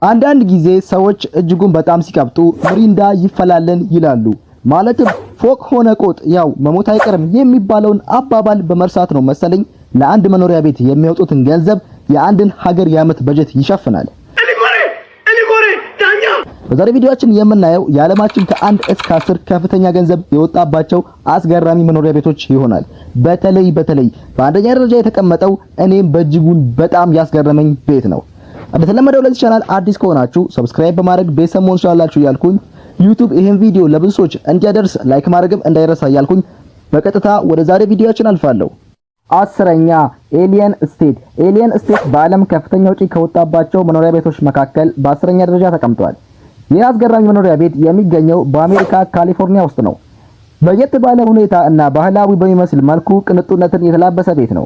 አንዳንድ ጊዜ ሰዎች እጅጉን በጣም ሲቀብጡ ምሪንዳ ይፈላልን ይላሉ። ማለትም ፎቅ ሆነ ቆጥ ያው መሞት አይቀርም የሚባለውን አባባል በመርሳት ነው መሰለኝ ለአንድ መኖሪያ ቤት የሚያወጡትን ገንዘብ የአንድን ሀገር የዓመት በጀት ይሸፍናል። በዛሬ ቪዲዮአችን የምናየው የዓለማችን ከ1 እስከ 10 ከፍተኛ ገንዘብ የወጣባቸው አስገራሚ መኖሪያ ቤቶች ይሆናል። በተለይ በተለይ በአንደኛ ደረጃ የተቀመጠው እኔም በእጅጉን በጣም ያስገረመኝ ቤት ነው። እንደተለመደው ለዚህ ቻናል አዲስ ከሆናችሁ subscribe በማድረግ ቤተሰብ መሆን ትችላላችሁ እያልኩኝ፣ YouTube ይህን ቪዲዮ ለብዙ ሰዎች እንዲያደርስ like ማድረግም እንዳይረሳ እያልኩኝ በቀጥታ ወደ ዛሬ ቪዲዮአችን አልፋለሁ። 10ኛ፣ Alien Estate። Alien Estate በዓለም ከፍተኛ ወጪ ከወጣባቸው መኖሪያ ቤቶች መካከል በ10ኛ ደረጃ ተቀምጧል። ይህ አስገራሚ መኖሪያ ቤት የሚገኘው በአሜሪካ ካሊፎርኒያ ውስጥ ነው። ለየት ባለ ሁኔታ እና ባህላዊ በሚመስል መልኩ ቅንጡነትን የተላበሰ ቤት ነው።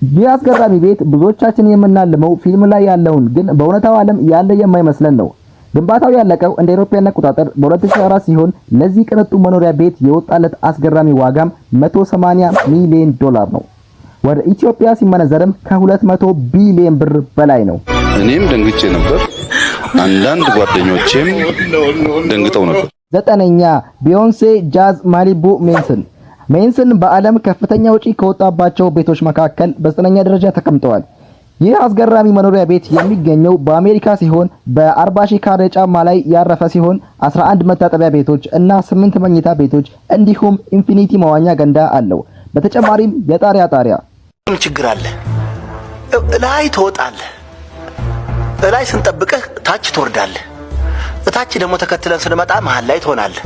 ይህ አስገራሚ ቤት ብዙዎቻችን የምናልመው ፊልም ላይ ያለውን ግን በእውነታው ዓለም ያለ የማይመስለን ነው። ግንባታው ያለቀው እንደ አውሮፓውያን አቆጣጠር በ2004 ሲሆን ለዚህ ቅንጡ መኖሪያ ቤት የወጣለት አስገራሚ ዋጋም 180 ሚሊዮን ዶላር ነው። ወደ ኢትዮጵያ ሲመነዘርም ከ200 ቢሊዮን ብር በላይ ነው። እኔም ደንግጬ ነበር። አንዳንድ ጓደኞቼም ደንግጠው ነበር። ዘጠነኛ፣ Beyonce Jazz Malibu Mansion። Mansion በዓለም ከፍተኛ ወጪ ከወጣባቸው ቤቶች መካከል በዘጠነኛ ደረጃ ተቀምጠዋል። ይህ አስገራሚ መኖሪያ ቤት የሚገኘው በአሜሪካ ሲሆን በ40 ሺህ ካሬ ጫማ ላይ ያረፈ ሲሆን 11 መታጠቢያ ቤቶች እና 8 መኝታ ቤቶች እንዲሁም infinity መዋኛ ገንዳ አለው። በተጨማሪም የጣሪያ ጣሪያ ምን ችግር አለ? እላይ ትወጣለህ። እላይ ስንጠብቅህ ታች ትወርዳለህ። እታች ደግሞ ተከትለን ስንመጣ መሀል ላይ ትሆናለህ።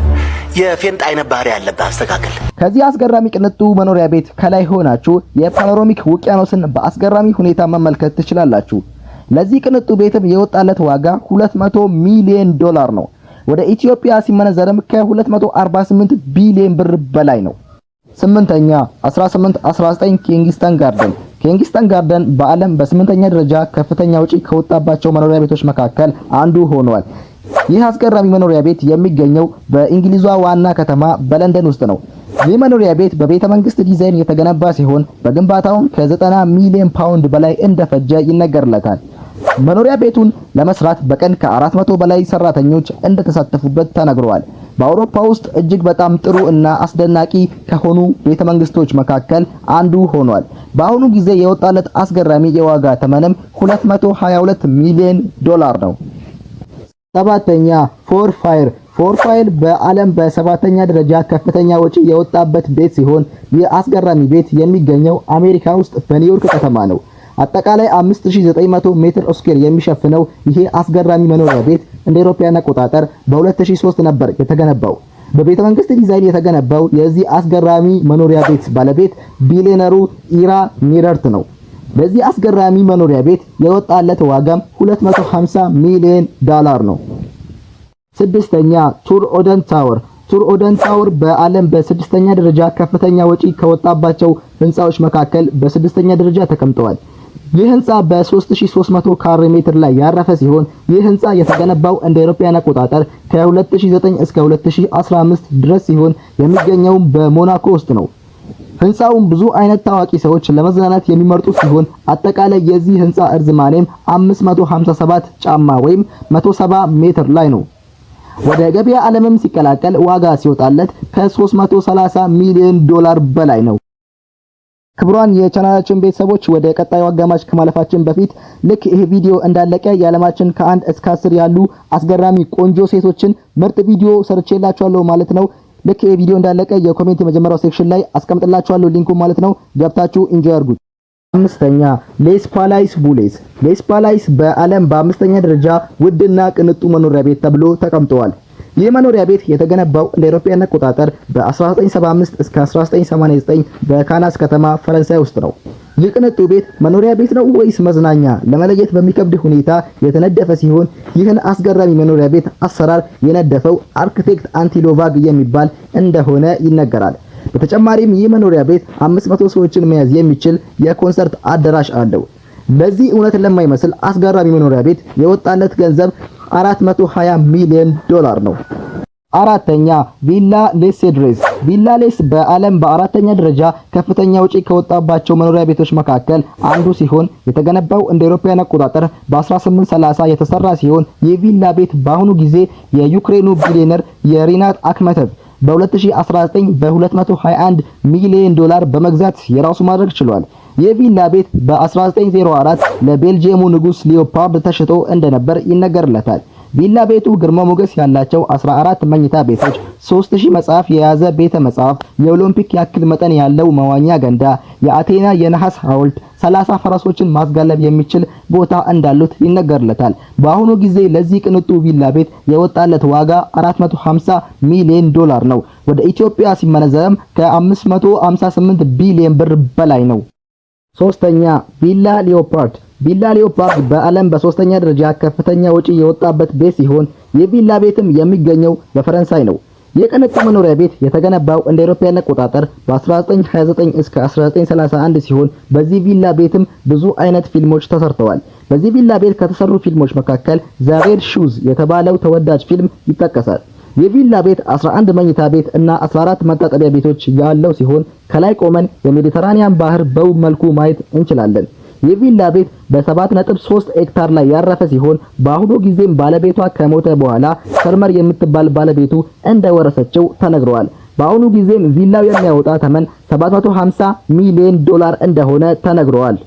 የፌንጣ አይነት ባህሪ ያለብህ፣ አስተካክል። ከዚህ አስገራሚ ቅንጡ መኖሪያ ቤት ከላይ ሆናችሁ የ panoramic ውቅያኖስን በአስገራሚ ሁኔታ መመልከት ትችላላችሁ። ለዚህ ቅንጡ ቤትም የወጣለት ዋጋ 200 ሚሊዮን ዶላር ነው። ወደ ኢትዮጵያ ሲመነዘርም ከ248 ቢሊዮን ብር በላይ ነው። ስምንተኛ፣ 1819 Kensington Garden። Kensington Garden በዓለም በስምንተኛ ደረጃ ከፍተኛ ወጪ ከወጣባቸው መኖሪያ ቤቶች መካከል አንዱ ሆኗል። ይህ አስገራሚ መኖሪያ ቤት የሚገኘው በእንግሊዟ ዋና ከተማ በለንደን ውስጥ ነው። ይህ መኖሪያ ቤት በቤተ መንግስት ዲዛይን የተገነባ ሲሆን በግንባታውም ከ90 ሚሊዮን ፓውንድ በላይ እንደፈጀ ይነገርለታል። መኖሪያ ቤቱን ለመስራት በቀን ከ400 በላይ ሰራተኞች እንደተሳተፉበት ተነግሯል። በአውሮፓ ውስጥ እጅግ በጣም ጥሩ እና አስደናቂ ከሆኑ ቤተ መንግስቶች መካከል አንዱ ሆኗል። በአሁኑ ጊዜ የወጣለት አስገራሚ የዋጋ ተመንም 222 ሚሊዮን ዶላር ነው። ሰባተኛ፣ Four Fire። Four Fire በዓለም በሰባተኛ ደረጃ ከፍተኛ ወጪ የወጣበት ቤት ሲሆን ይህ አስገራሚ ቤት የሚገኘው አሜሪካ ውስጥ በኒውዮርክ ከተማ ነው። አጠቃላይ 5900 ሜትር square የሚሸፍነው ይሄ አስገራሚ መኖሪያ ቤት እንደ አውሮፓውያን አቆጣጠር በ2003 ነበር የተገነባው። በቤተ መንግስት ዲዛይን የተገነባው የዚህ አስገራሚ መኖሪያ ቤት ባለቤት ቢሊዮነሩ ኢራ ኒረርት ነው። በዚህ አስገራሚ መኖሪያ ቤት የወጣለት ዋጋም 250 ሚሊዮን ዶላር ነው። ስድስተኛ፣ Tour Oden Tower። Tour Oden Tower በዓለም በስድስተኛ ደረጃ ከፍተኛ ወጪ ከወጣባቸው ህንፃዎች መካከል በስድስተኛ ደረጃ ተቀምጠዋል። ይህ ህንፃ በ3300 ካሬ ሜትር ላይ ያረፈ ሲሆን ይህ ህንፃ የተገነባው እንደ አውሮፓውያን አቆጣጠር ከ2009 እስከ 2015 ድረስ ሲሆን የሚገኘው በሞናኮ ውስጥ ነው። ህንፃውን ብዙ አይነት ታዋቂ ሰዎች ለመዝናናት የሚመርጡ ሲሆን አጠቃላይ የዚህ ህንፃ እርዝማኔም 557 ጫማ ወይም 170 ሜትር ላይ ነው። ወደ ገበያ ዓለምም ሲቀላቀል ዋጋ ሲወጣለት ከ330 ሚሊዮን ዶላር በላይ ነው። ክቡራን የቻናላችን ቤተሰቦች፣ ወደ ቀጣዩ አጋማሽ ከማለፋችን በፊት ልክ ይሄ ቪዲዮ እንዳለቀ የዓለማችን ከ1 እስከ 10 ያሉ አስገራሚ ቆንጆ ሴቶችን ምርጥ ቪዲዮ ሰርቼላችኋለሁ ማለት ነው። ልክ ይሄ ቪዲዮ እንዳለቀ የ comment የመጀመሪያው section ላይ አስቀምጥላችኋለሁ link ኡ ማለት ነው። ገብታችሁ enjoy አድርጉት። አምስተኛ፣ Les Palais Bulles። Les Palais በዓለም በአምስተኛ ደረጃ ውድና ቅንጡ መኖሪያ ቤት ተብሎ ተቀምጠዋል። ይህ መኖሪያ ቤት የተገነባው እንደ አውሮፓውያን አቆጣጠር በ1975 እስከ 1989 በካናስ ከተማ ፈረንሳይ ውስጥ ነው። ይህ ቅንጡ ቤት መኖሪያ ቤት ነው ወይስ መዝናኛ ለመለየት በሚከብድ ሁኔታ የተነደፈ ሲሆን ይህን አስገራሚ መኖሪያ ቤት አሰራር የነደፈው አርክቴክት አንቲሎቫግ የሚባል እንደሆነ ይነገራል። በተጨማሪም ይህ መኖሪያ ቤት 500 ሰዎችን መያዝ የሚችል የኮንሰርት አዳራሽ አለው። ለዚህ እውነት ለማይመስል አስገራሚ መኖሪያ ቤት የወጣለት ገንዘብ 420 ሚሊዮን ዶላር ነው። አራተኛ፣ ቪላ ሌስ ሴድሬስ። ቪላ ሌስ በዓለም በአራተኛ ደረጃ ከፍተኛ ወጪ ከወጣባቸው መኖሪያ ቤቶች መካከል አንዱ ሲሆን የተገነባው እንደ አውሮፓውያን አቆጣጠር በ1830 የተሰራ ሲሆን ይህ ቪላ ቤት በአሁኑ ጊዜ የዩክሬኑ ቢሊዮነር የሪናት አክመተቭ በ2019 በ221 ሚሊዮን ዶላር በመግዛት የራሱ ማድረግ ችሏል። የቪላ ቤት በ1904 ለቤልጂየሙ ንጉስ ሊዮፖልድ ተሽጦ እንደነበር ይነገርለታል። ቪላ ቤቱ ግርማ ሞገስ ያላቸው 14 መኝታ ቤቶች፣ 3000 መጽሐፍ የያዘ ቤተ መጽሐፍ፣ የኦሎምፒክ ያክል መጠን ያለው መዋኛ ገንዳ፣ የአቴና የነሐስ ሐውልት፣ 30 ፈረሶችን ማስጋለብ የሚችል ቦታ እንዳሉት ይነገርለታል። በአሁኑ ጊዜ ለዚህ ቅንጡ ቪላ ቤት የወጣለት ዋጋ 450 ሚሊዮን ዶላር ነው። ወደ ኢትዮጵያ ሲመነዘርም ከ558 ቢሊዮን ብር በላይ ነው። ሶስተኛ፣ ቪላ ሊዮፓርድ። ቪላ ሊዮፓርድ በዓለም በሶስተኛ ደረጃ ከፍተኛ ወጪ የወጣበት ቤት ሲሆን የቪላ ቤትም የሚገኘው በፈረንሳይ ነው። የቅንጡ መኖሪያ ቤት የተገነባው እንደ አውሮፓውያን አቆጣጠር በ1929 እስከ 1931 ሲሆን በዚህ ቪላ ቤትም ብዙ አይነት ፊልሞች ተሰርተዋል። በዚህ ቪላ ቤት ከተሰሩ ፊልሞች መካከል The Red Shoes የተባለው ተወዳጅ ፊልም ይጠቀሳል። የቪላ ቤት 11 መኝታ ቤት እና 14 መታጠቢያ ቤቶች ያለው ሲሆን ከላይ ቆመን የሜዲተራኒያን ባህር በውብ መልኩ ማየት እንችላለን። የቪላ ቤት በ7.3 ሄክታር ላይ ያረፈ ሲሆን በአሁኑ ጊዜም ባለቤቷ ከሞተ በኋላ ሰልመር የምትባል ባለቤቱ እንደወረሰችው ተነግሯል። በአሁኑ ጊዜም ቪላው የሚያወጣ ተመን 750 ሚሊዮን ዶላር እንደሆነ ተነግሯል።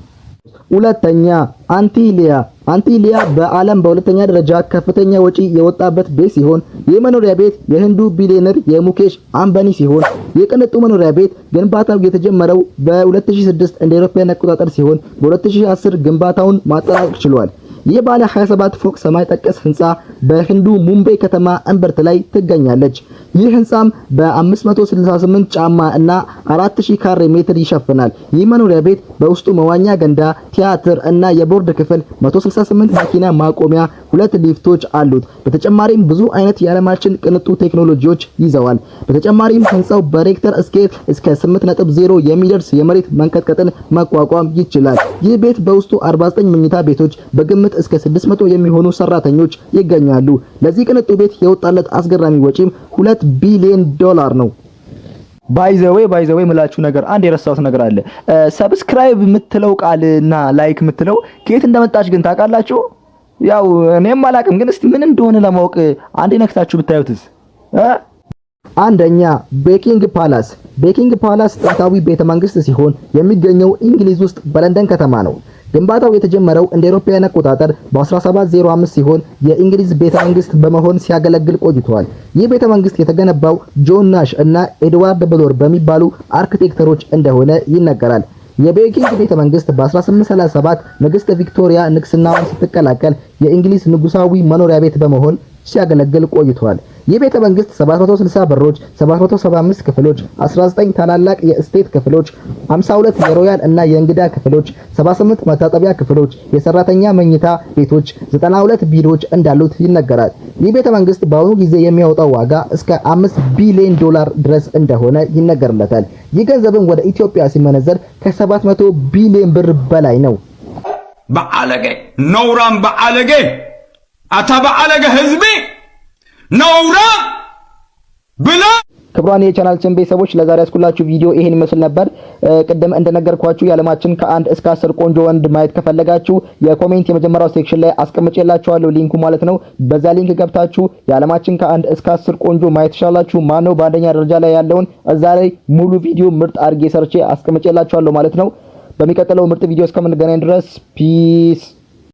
ሁለተኛ፣ አንቲሊያ። አንቲሊያ በዓለም በሁለተኛ ደረጃ ከፍተኛ ወጪ የወጣበት ቤት ሲሆን የመኖሪያ ቤት የህንዱ ቢሊዮነር የሙኬሽ አምባኒ ሲሆን የቅንጡ መኖሪያ ቤት ግንባታው የተጀመረው በ2006 እንደ አውሮፓውያን አቆጣጠር ሲሆን በ2010 ግንባታውን ማጠናቀቅ ችሏል። ይህ ባለ 27 ፎቅ ሰማይ ጠቀስ ህንፃ በህንዱ ሙምባይ ከተማ እምብርት ላይ ትገኛለች። ይህ ህንፃም በ568 ጫማ እና 4000 ካሬ ሜትር ይሸፍናል። ይህ መኖሪያ ቤት በውስጡ መዋኛ ገንዳ፣ ቲያትር እና የቦርድ ክፍል፣ 168 መኪና ማቆሚያ፣ ሁለት ሊፍቶች አሉት። በተጨማሪም ብዙ አይነት የዓለማችን ቅንጡ ቴክኖሎጂዎች ይዘዋል። በተጨማሪም ህንፃው በሬክተር ስኬል እስከ 8.0 የሚደርስ የመሬት መንቀጥቀጥን መቋቋም ይችላል። ይህ ቤት በውስጡ 49 መኝታ ቤቶች፣ በግምት እስከ 600 የሚሆኑ ሰራተኞች ይገኛሉ። ለዚህ ቅንጡ ቤት የወጣለት አስገራሚ ወጪም 2 ቢሊዮን ዶላር ነው። By the way የምላችሁ ነገር አንድ የረሳሁት ነገር አለ። Subscribe የምትለው ቃልና like የምትለው ከየት እንደመጣች ግን ታውቃላችሁ? ያው እኔም አላውቅም፣ ግን እስቲ ምን እንደሆነ ለማወቅ አንዴ ነክታችሁ ብታዩትስ? አንደኛ፣ Buckingham Palace። Buckingham Palace ጥንታዊ ቤተ መንግስት ሲሆን የሚገኘው እንግሊዝ ውስጥ በለንደን ከተማ ነው። ግንባታው የተጀመረው እንደ አውሮፓውያን አቆጣጠር በ1705 ሲሆን የእንግሊዝ ቤተ መንግስት በመሆን ሲያገለግል ቆይቷል። ይህ ቤተ መንግስት የተገነባው ጆን ናሽ እና ኤድዋርድ ብሎር በሚባሉ አርክቴክተሮች እንደሆነ ይነገራል። የቤኪንግ ቤተ መንግስት በ1837 ንግስት ቪክቶሪያ ንግስናዋን ስትቀላቀል የእንግሊዝ ንጉሳዊ መኖሪያ ቤት በመሆን ሲያገለግል ቆይቷል። ይህ ቤተ መንግስት 760 በሮች፣ 775 ክፍሎች፣ 19 ታላላቅ የ estate ክፍሎች፣ 52 የ royal እና የእንግዳ ክፍሎች፣ 78 መታጠቢያ ክፍሎች፣ የሰራተኛ መኝታ ቤቶች፣ 92 ቢሮዎች እንዳሉት ይነገራል። ይህ ቤተ መንግስት በአሁኑ ጊዜ የሚያወጣው ዋጋ እስከ 5 ቢሊዮን ዶላር ድረስ እንደሆነ ይነገርለታል። ይህ ገንዘብም ወደ ኢትዮጵያ ሲመነዘር ከ700 ቢሊዮን ብር በላይ ነው። በዓለጌ ነውራም፣ በዓለጌ፣ አታ በዓለጌ ህዝቢ ነውራም ብላ። ክቡራን የቻናላችን ቤተሰቦች፣ ለዛሬ ያስኩላችሁ ቪዲዮ ይሄን ይመስል ነበር። ቅድም እንደነገርኳችሁ የዓለማችን ከ1 እስከ 10 ቆንጆ ወንድ ማየት ከፈለጋችሁ የ comment የመጀመሪያው section ላይ አስቀምጬላችኋለሁ link ኡ ማለት ነው። በዛ link ገብታችሁ የዓለማችን ከ1 እስከ 10 ቆንጆ ማየት ትችላላችሁ። ማነው በአንደኛ ደረጃ ላይ ያለውን እዛ ላይ ሙሉ ቪዲዮ ምርጥ አድርጌ ሰርቼ አስቀምጬላችኋለሁ ማለት ነው። በሚቀጥለው ምርጥ ቪዲዮ እስከምንገናኝ ድረስ peace።